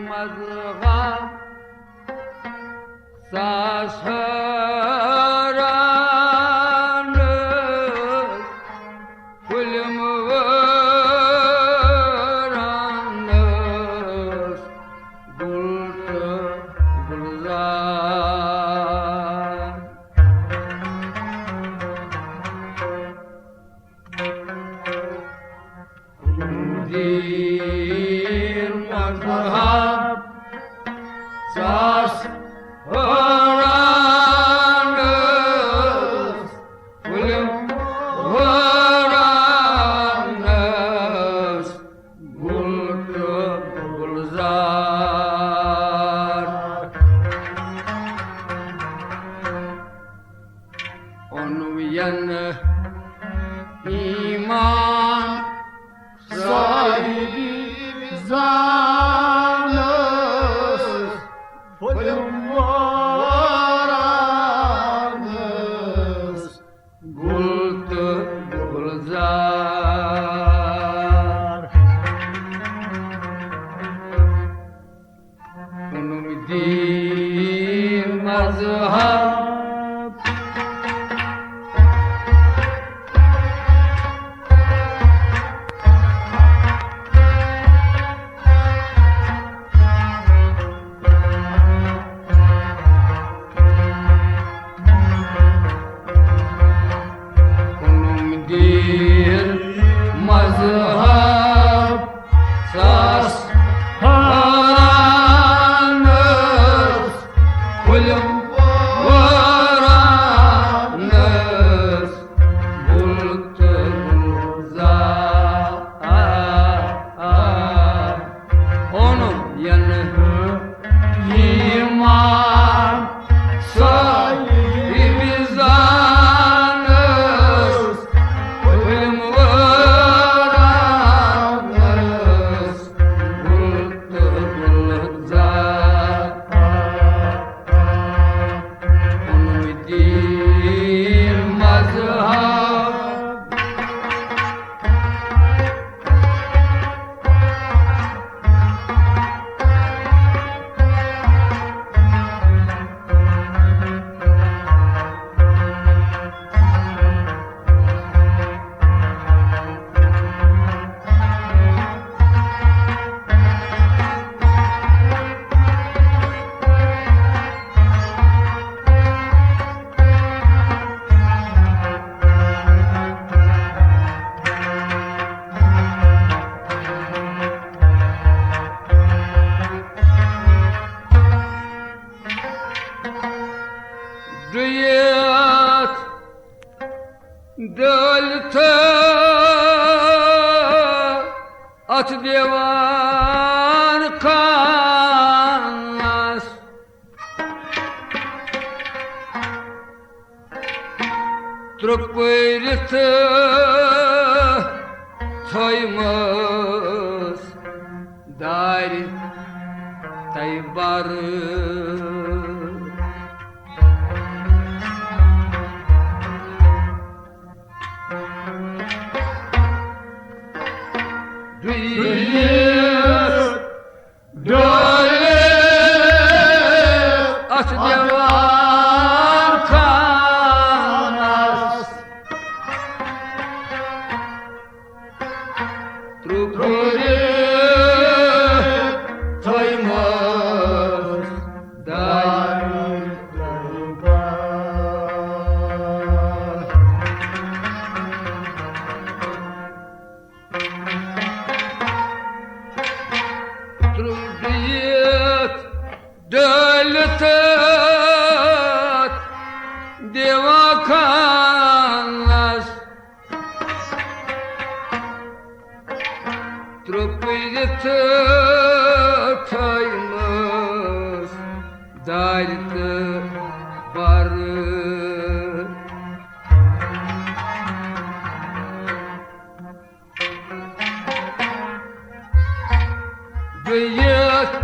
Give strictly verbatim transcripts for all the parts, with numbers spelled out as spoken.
مذہب ساس حٲران کُلٮ۪ن وٲران گُل تہٕ گُلزار۔ دین مذہب ساس حٲران ٲس، کُلٮ۪ن وٲران ٲس گُل تہٕ گُلزار۔ اوٚنُم ینہٕ ایمان صاحب زانس، پھُلٮ۪ن وٲران ٲس گُل تہٕ گُلزار۔ اوٚنُم دین مذہب اوٚنُم دین مذہب ساس حٲران ٲس، پھُلٮ۪ن وٲران ٲس گُل تہٕ گُلزار۔ اوٚنُم ینہٕ ایمان صاحب زانس، پھُلٮ۪ن وٲران ٲس گُل تہٕ گُلزار۔ اوٚنُم دین مذہب ڈُیِتھ ڈٲلۍ تہٕ اَتھ دیوان خانَس ترٛوپٲرِتھ تھٲیمٕژ دارِ تَیبَر۔ ڈُیِتھ ڈولے اَتھ دیوار خانَس ترٛوپرِ تھٲیمٕژ دارِ تَیبَر۔ ترٛوپرِ ڈٲلِتھ دیوان خانَس ترٛوپرِ پیٚیِتھ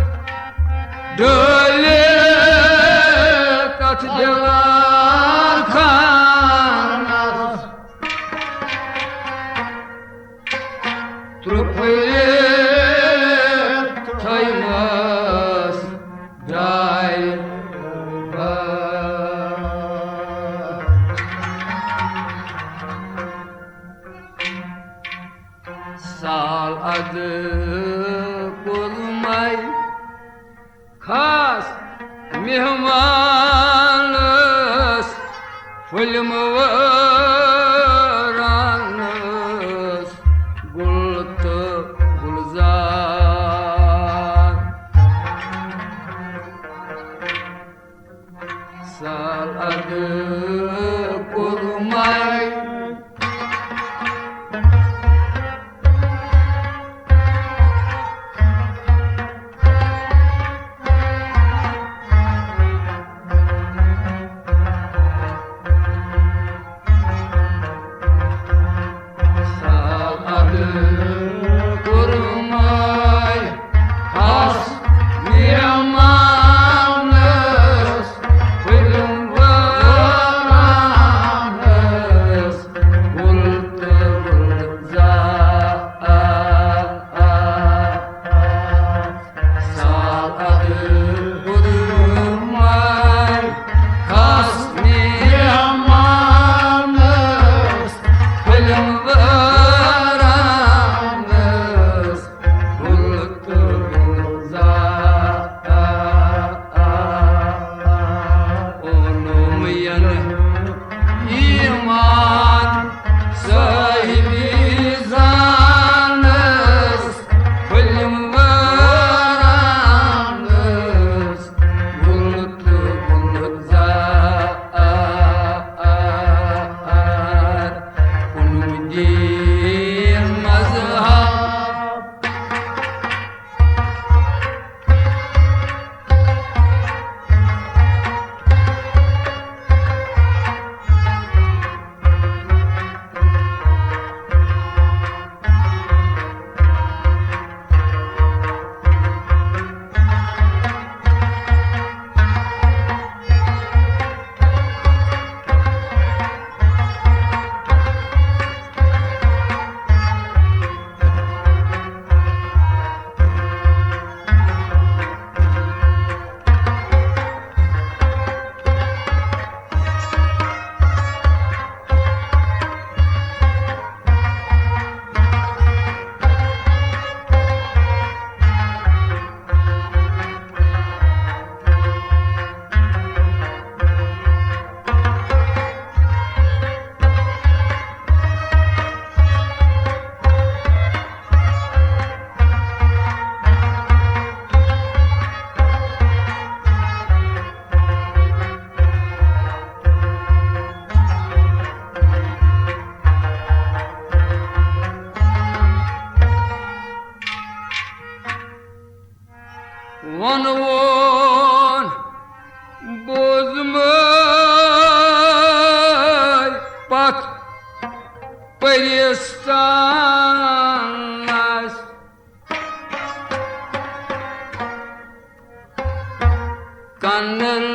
ڈٲلِتھ تَتھ دیوار خانَس۔ ترٛپھٕرِتھ تھٲیمَس جایہِ۔ سال ادٕ کوٚرمَے خاص مہمانس، پھٔلِم وٲرانس گُل تہٕ گُلزار۔ سال ادٕ کوٚرمَے سال ادٕ کوٚرمَے خاص مہمانس، پھٔلِم وٲرانس گُل تہٕ گُلزار۔ سال ادٕ کوٚرمَے خاص مہمانس، پھٔلِم وٲرانس گُل تہٕ گُلزار۔ اونُم ین ایمان صاحبِ زانس، پھٔلِم وٲرانس گُل تہٕ گُلزار۔ کُنُے دیٖن مذہب وَنوُن بوٗزمَے پَتھ پٔرِستانَس۔ کَنَن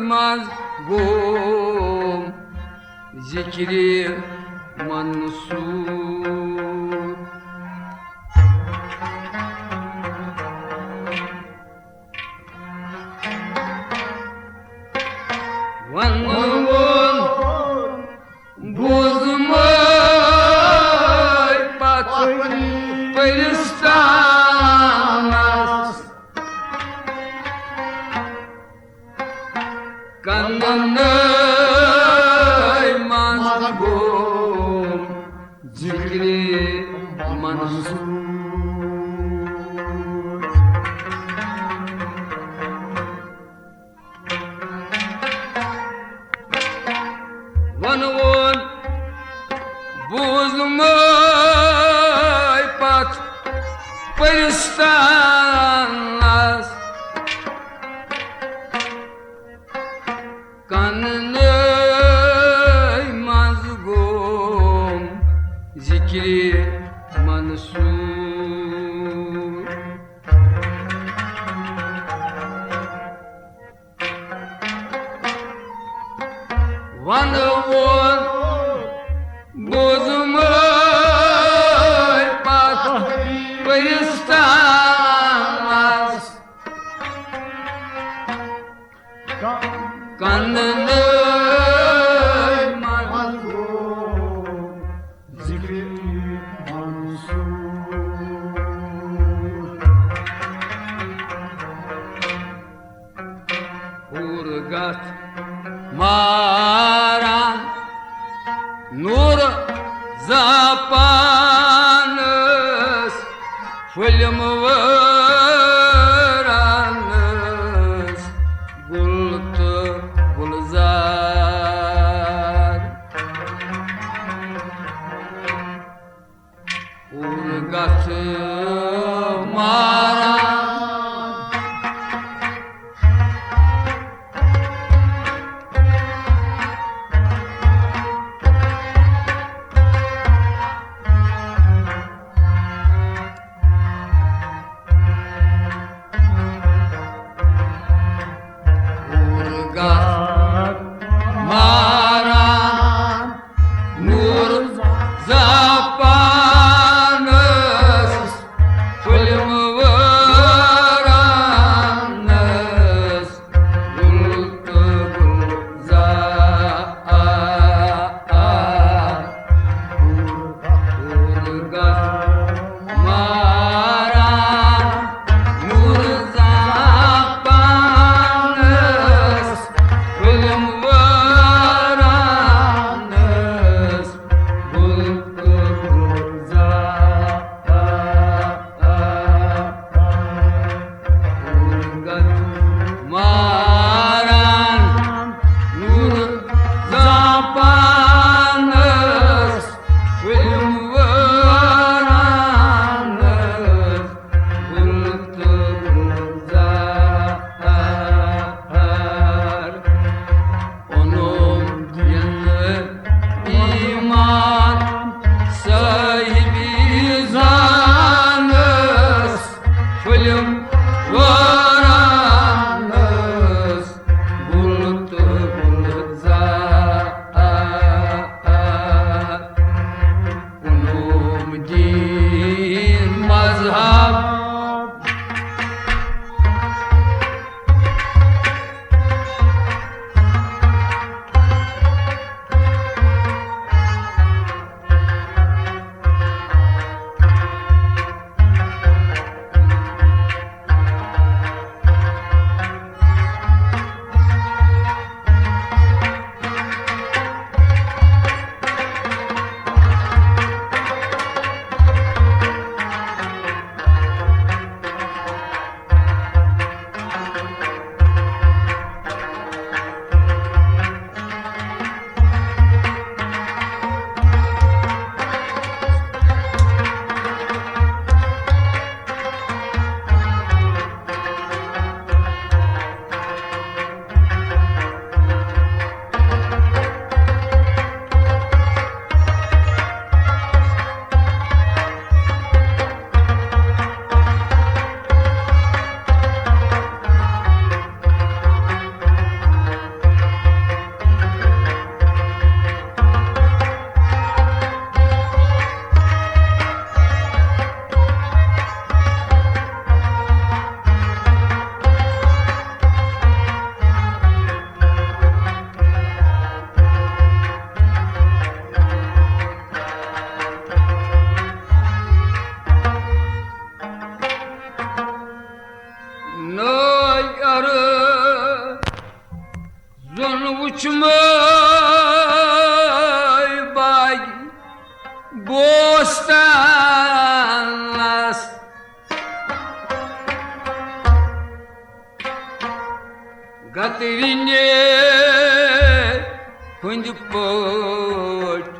منٛز گوم ذِکرِ منصوٗر۔ وَنوُن بوٗزمَے پَتھ پٔرِستانَس۔ کَنَن منٛز گوم ذِکرِ منصوٗر۔ وَنوُن بوٗزمَے پَتھ پٔرِستانَس۔ کَنَن منٛز گوم ذِکرِ منصوٗر۔ قبرستانس کننہٕ منٛز گوٚو ذکر منصور۔ ہور گژھ ماران نور زپانس، پھلٮ۪م وٲرانس گُل تہٕ گُلزار۔ ہور گژھ ماران ہور گژھ ماران نور زپانس، پھلٮ۪م وٲرانس گُل تہٕ گُلزار۔ ہور گژھ ماران نور زپانس، پھلٮ۪م وٲرانس گُل تہٕ گُلزار۔ ہور گژھ ماران نور زپانس، پھلٮ۪م وٲرانس گُل تہٕ گُلزار۔ اونم دین ایمان صاحبِ زانس، پھلٮ۪م وٲرانس گُل تہٕ گُلزار۔ اونم دین مذہب نٔے عرض زن وُچھمے باغ بوستانس۔ گترِ نے ہٕنٛدۍ پٲٹھۍ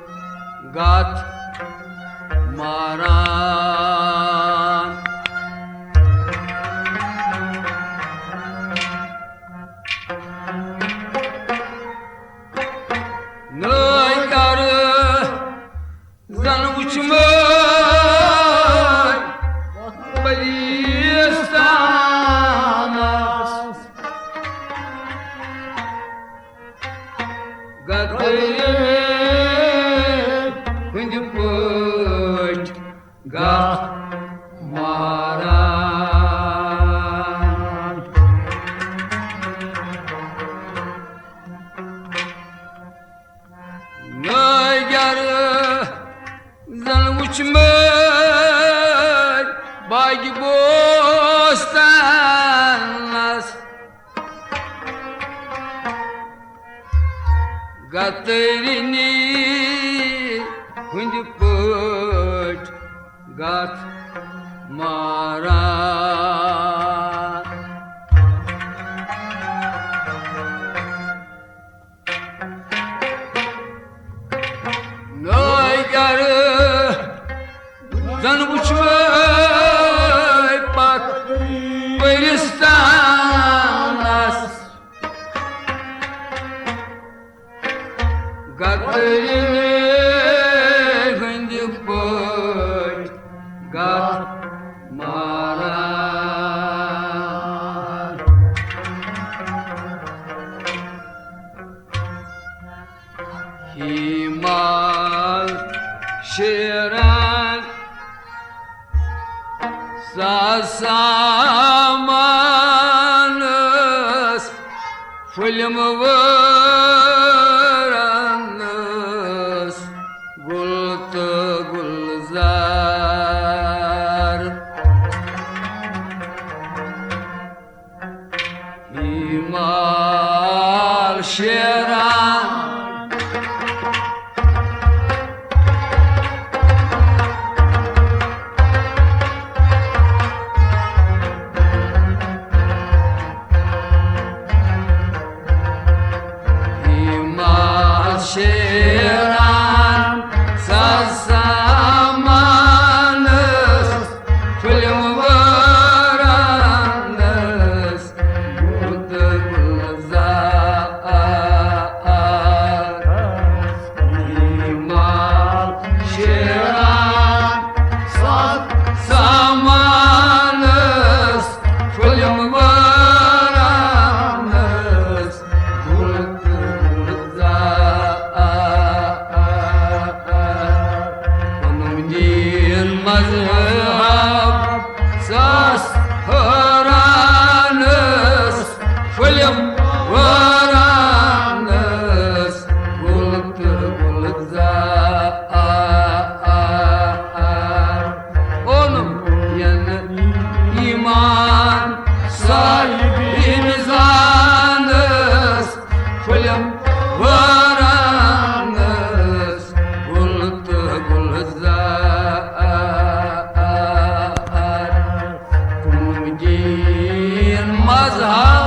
گتھ ماران۔ نٔے عرض زن وُچھمے پلیستانس۔ گترِ پاکہِ بوستانس گترنی ہٕنٛدۍ پٲٹھۍ گژھ ماران۔ نٲے گرٕ زن وٕچھوے پتھ پرستانس، گترِ ہٕنٛدِ پٲٹھۍ گژھ ماران۔ ہیمال شیران ساسامانس، پھٔلِم وٲرانس گُل تہٕ گُلزار۔ ہیمال شیران ہیمال شیران ساسامانس، پھٔلِم وٲرانس گُل تہٕ گُلزار۔ ہیمال شیران ساسامانس، پھٔلِم وٲرانس گُل تہٕ گُلزار۔ پنُن دیٖن مذہب ساس حٲرانس، پھٔلِم وٲرانس گُل تہٕ گُلزار۔ اوٚنُم ینہٕ ایمان صاحب انسانس، پھٔلِم وٲرانس گُل تہٕ گُلزار۔ کُنُم دیٖن مذہب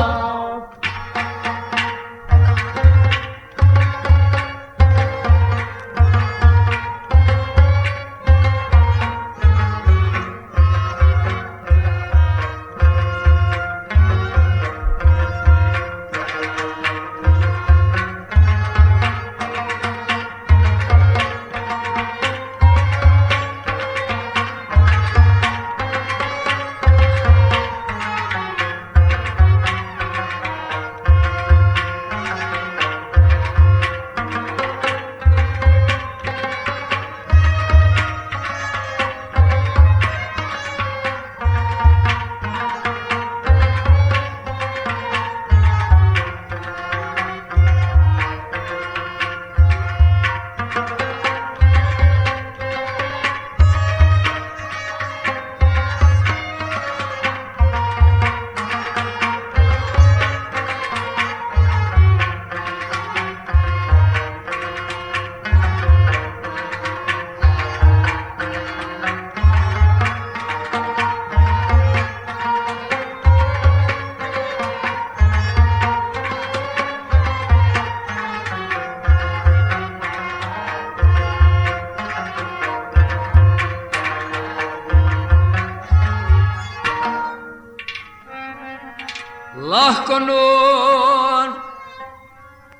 لکھ نوٗن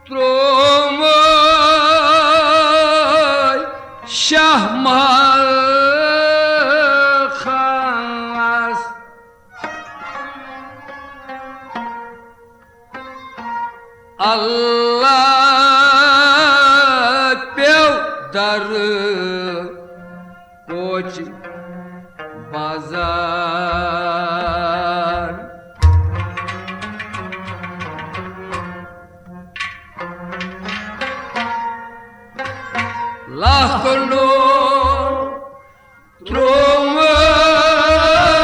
ترٛوومُت شاہ محل خانس۔ اللہ پیو در کوچ بازار۔ لکھ نوٗن ترٛوومُت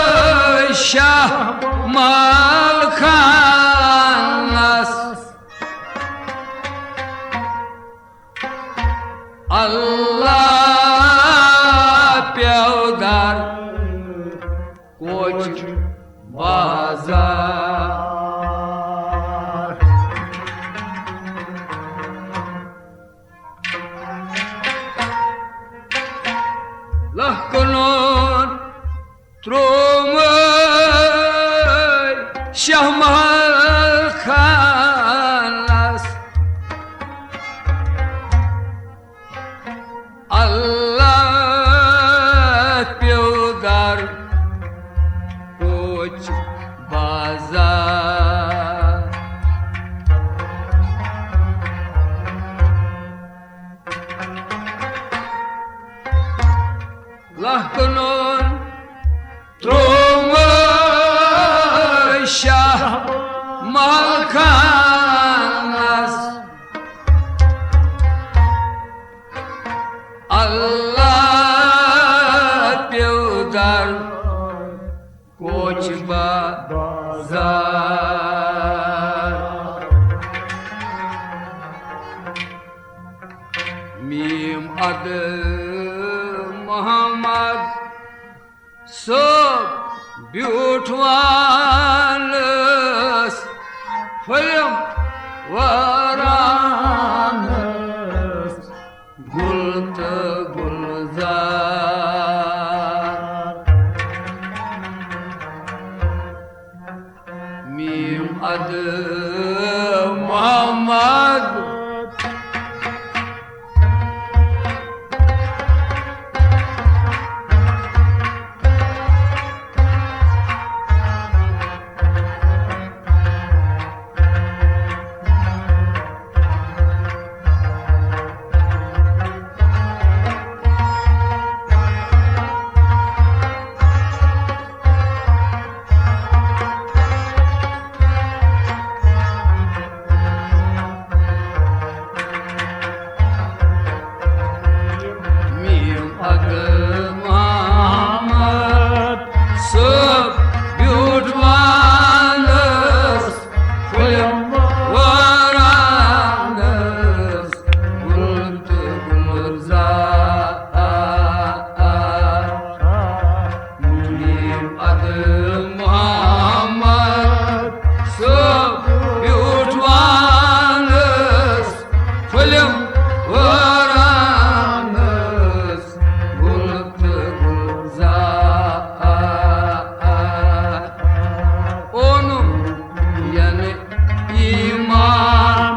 کوچ بازار۔ لکھ کُنُن ترٛوومُے شاہ محل خانس۔ اللہ پیوٚو در کوچ بازار۔ لکھ کُنُن ترٛوومُے شاہ محل خانس۔ اللہ پیوٚو در کوچ بازار۔ میم ادٕ محمد صٲب بیوٗٹھ وانس فلم وارانس گُل تہٕ گُلزار۔ میم ادٕ محمد میم ادٕ محمد صٲب بیوٗٹھ وانس فلم وارانس گُل تہٕ گُلزار۔ میم ادٕ محمد صٲب بیوٗٹھ وانس فلم وارانس گُل تہٕ گُلزار۔ اونُم یعنی امام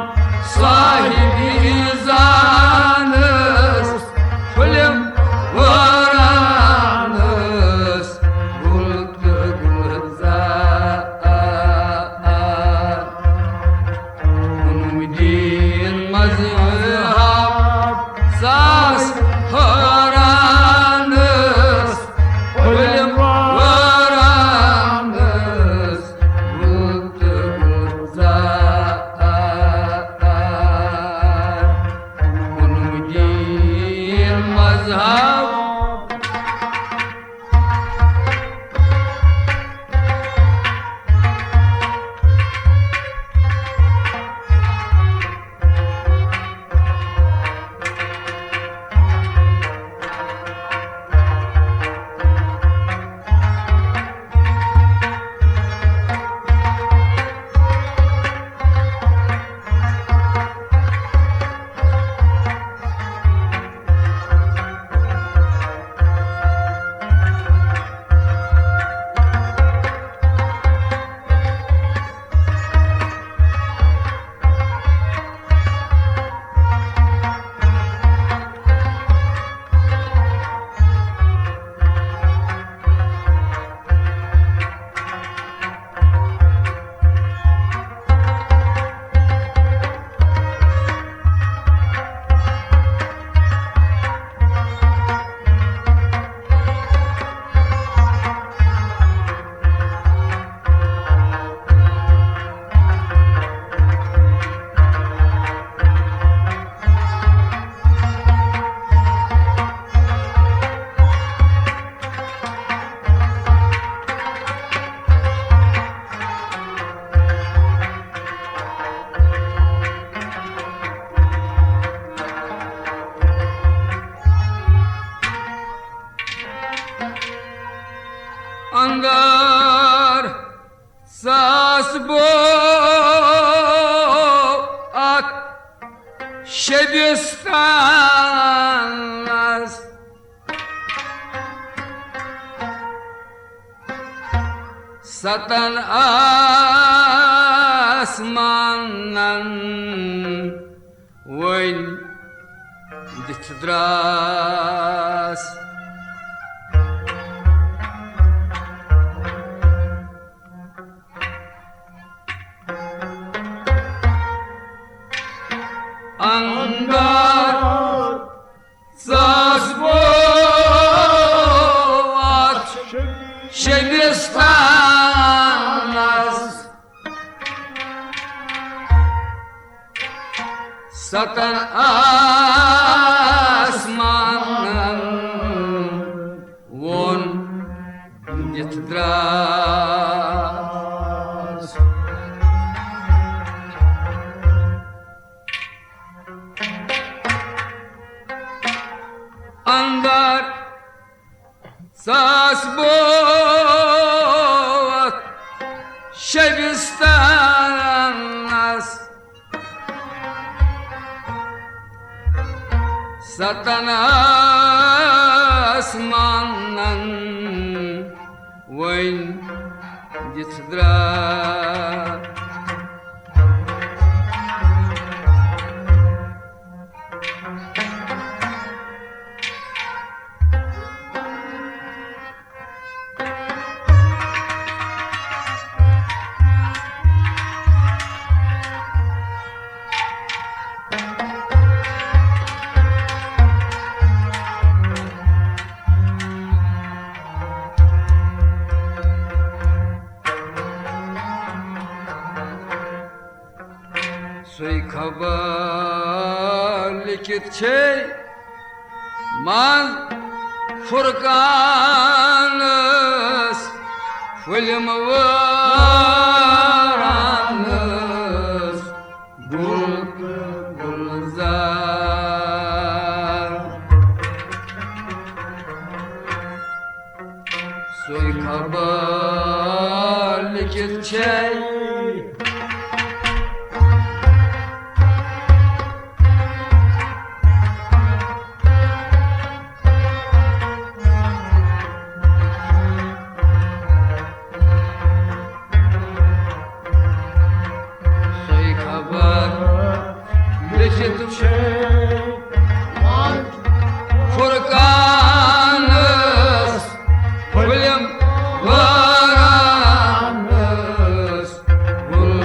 صاحب ایزانس فلم وارانس گُل تہٕ ژاس بو اتھ شبستانس، ستن آسمانن وۄنۍ دِتھ دراس۔ اندر ژاس بو اتھ شبستانس، ستن آسمانن وۄن دِتھ دراس۔ اندر ژاس بو اتھ شبستانس، ستن آسمانن وۄنۍ دِتھ دراس۔ سُے خبر لیکھِتھ چھے منٛز فرقانس، پھٔلِم وٲرانس گُل تہٕ گُلزار۔ سُے خبر لیکھِتھ چھے سُے خبر لیکھِتھ چھے فرقانس، پھٔلِم وٲرانس گُل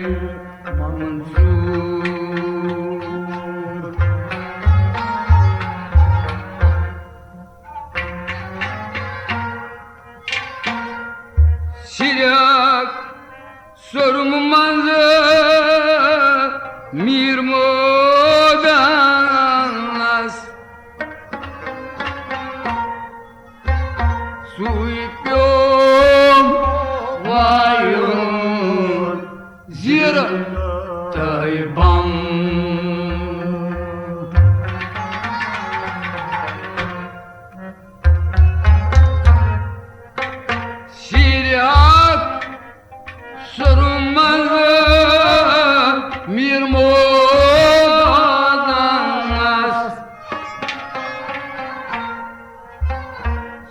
منظور۔ سِریاک سرم منٛز میر مودانس، سُے پیوٚو وایُن زیٖر تہٕ بم۔ سِریاک سرم منٛز میر مودانس،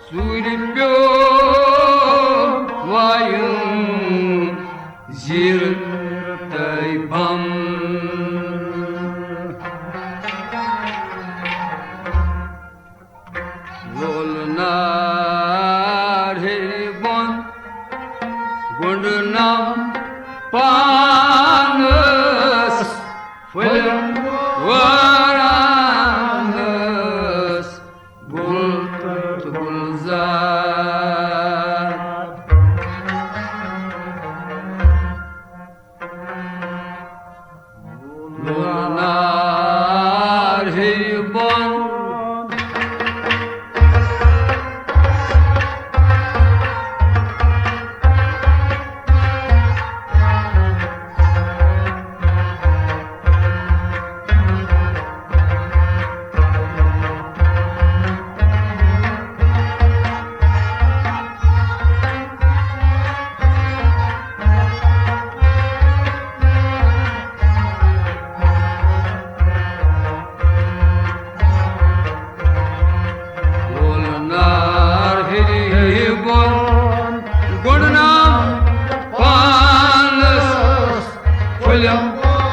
سُرِ پیوٚو وایُن زیٖر تہٕ بم۔ لولہٕ نار ہیٚرِ بۄن، گۄنٛڈٕ نم پانس، پھٔلِم وارانس، گُل تہٕ گُلزار۔ لولہٕ نار ہیٚرِ بۄن۔ لولہٕ نار ہیٚرِ بۄن، گۄنٛڈٕ نم پانس، پھٔلِم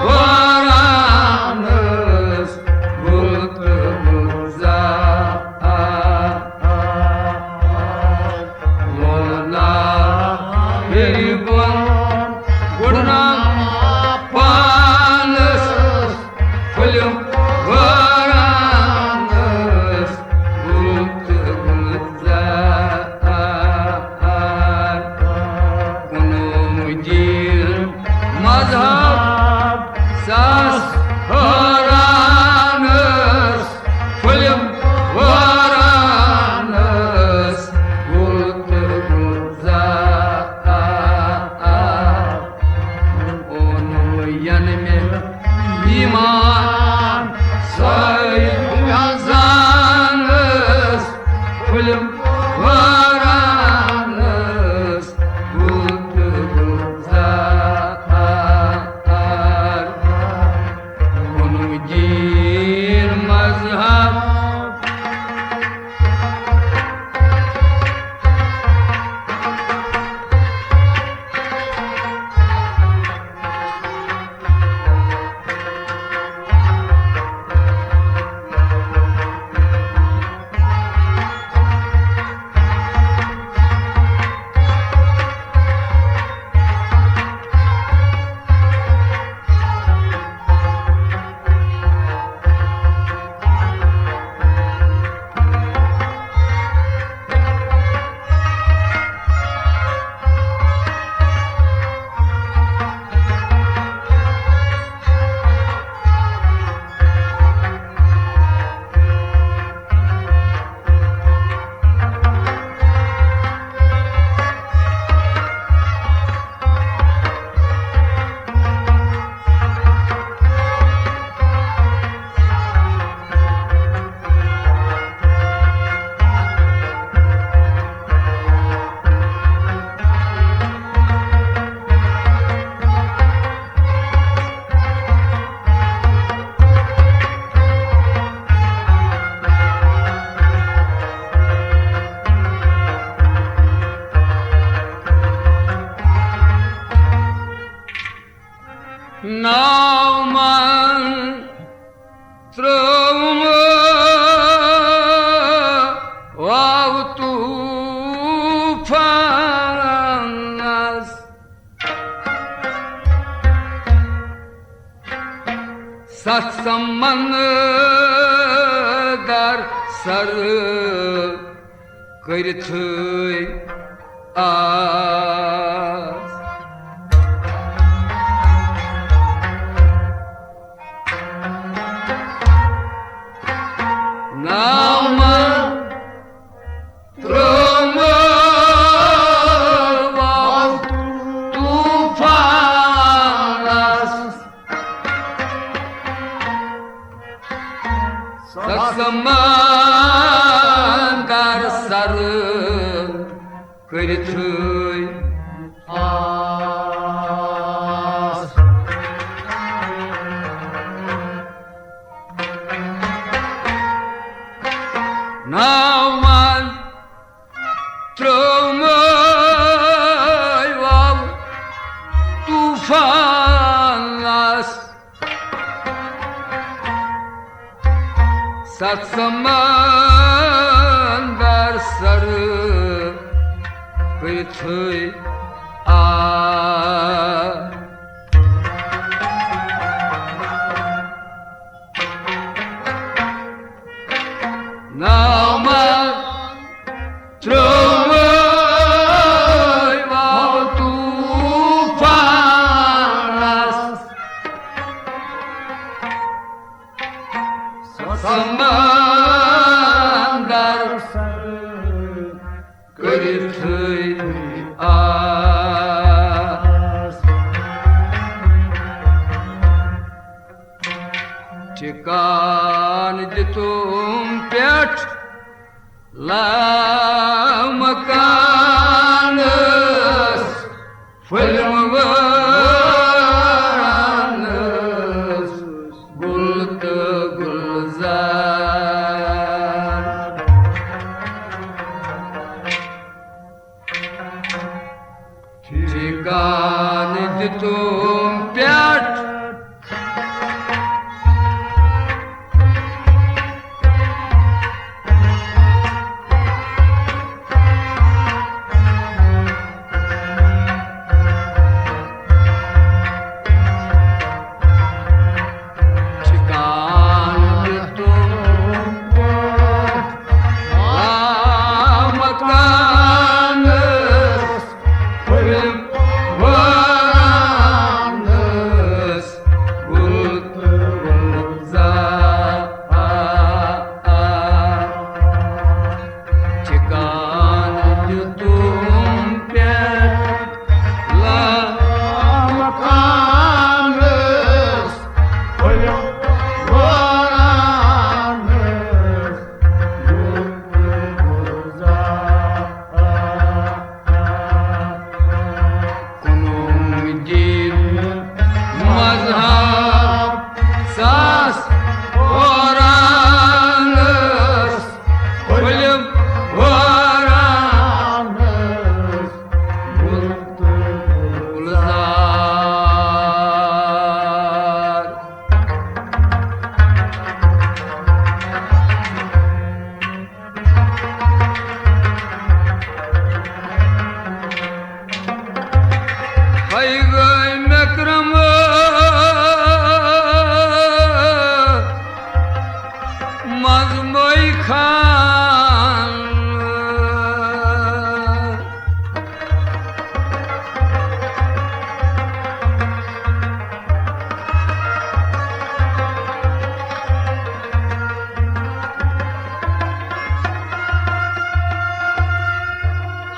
وارانس، گُل تہٕ گُلزار۔ لولہٕ نار ہیٚرِ بۄن، گۄنٛڈٕ نم پانس، پھٔلِم وارانس، گُل تہٕ گُلزار۔ کُنوُہ دیٖن مذہب ساس حٲرانس، پھٔلِم وارانس، گُل تہٕ گُلزار۔ اوٚن ینہٕ مےٚ ایمان سٲیِب یزانس، پھٔلِم وارانس، گُل تہٕ گُلزار۔ کُنوُہ دیٖن مذہب ناو من ترٛٲوٕم واو طوفانس۔ ستھ سمندر سر کٔرِتھٕے آس۔ ناو منٛز ترٛوومو طوفانس۔ سمندر سر کٔرِتھٕے آس۔ ناو منٛز ترٛوومو طوفانس۔ ستھ سمندر سر کٔرِتھٕے آ۔ ناو منٛز ترٛوومو طوفانس۔ سمندر سر کٔرِتھٕے آس۔ ٹھکان دِتُم پٮ۪ٹھ لامکانس۔ پھٔلِم وٲرانس گُل تہٕ گُلزار۔ ٹھکان دِتُم پٮ۪ٹھ ٹھکان دِتُم پٮ۪ٹھ لامکانس۔ پھٔلِم وٲرانس گُل تہٕ گُلزار۔ ٹھکان دِتُم پٮ۪ٹھ لامکانس۔ پھٔلِم وٲرانس گُل تہٕ گُلزار۔ کُنوُہ دین مذہب ساس قرآنس۔ پھٔلِم قرآنس گُل تہٕ گُلزار۔ ہے گٔے مےٚ کرٛمہٕ منٛز مٔے خان۔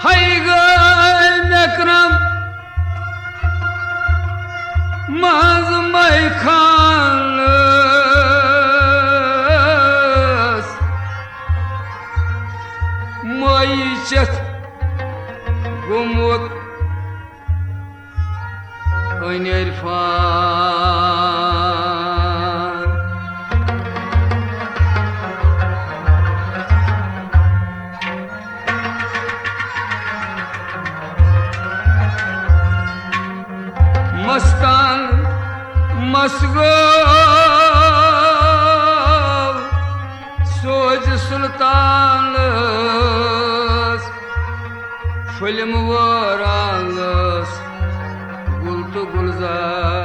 ہے گٔے مےٚ کرٛم منٛز مَے خانَس مٔے چٮ۪تھ گوٚمُت أنۍ عرفان۔ مستان مس گوٚو سوزِ سلطانس۔ پھٔلِم وٲرانس گُل تہٕ گُلزار۔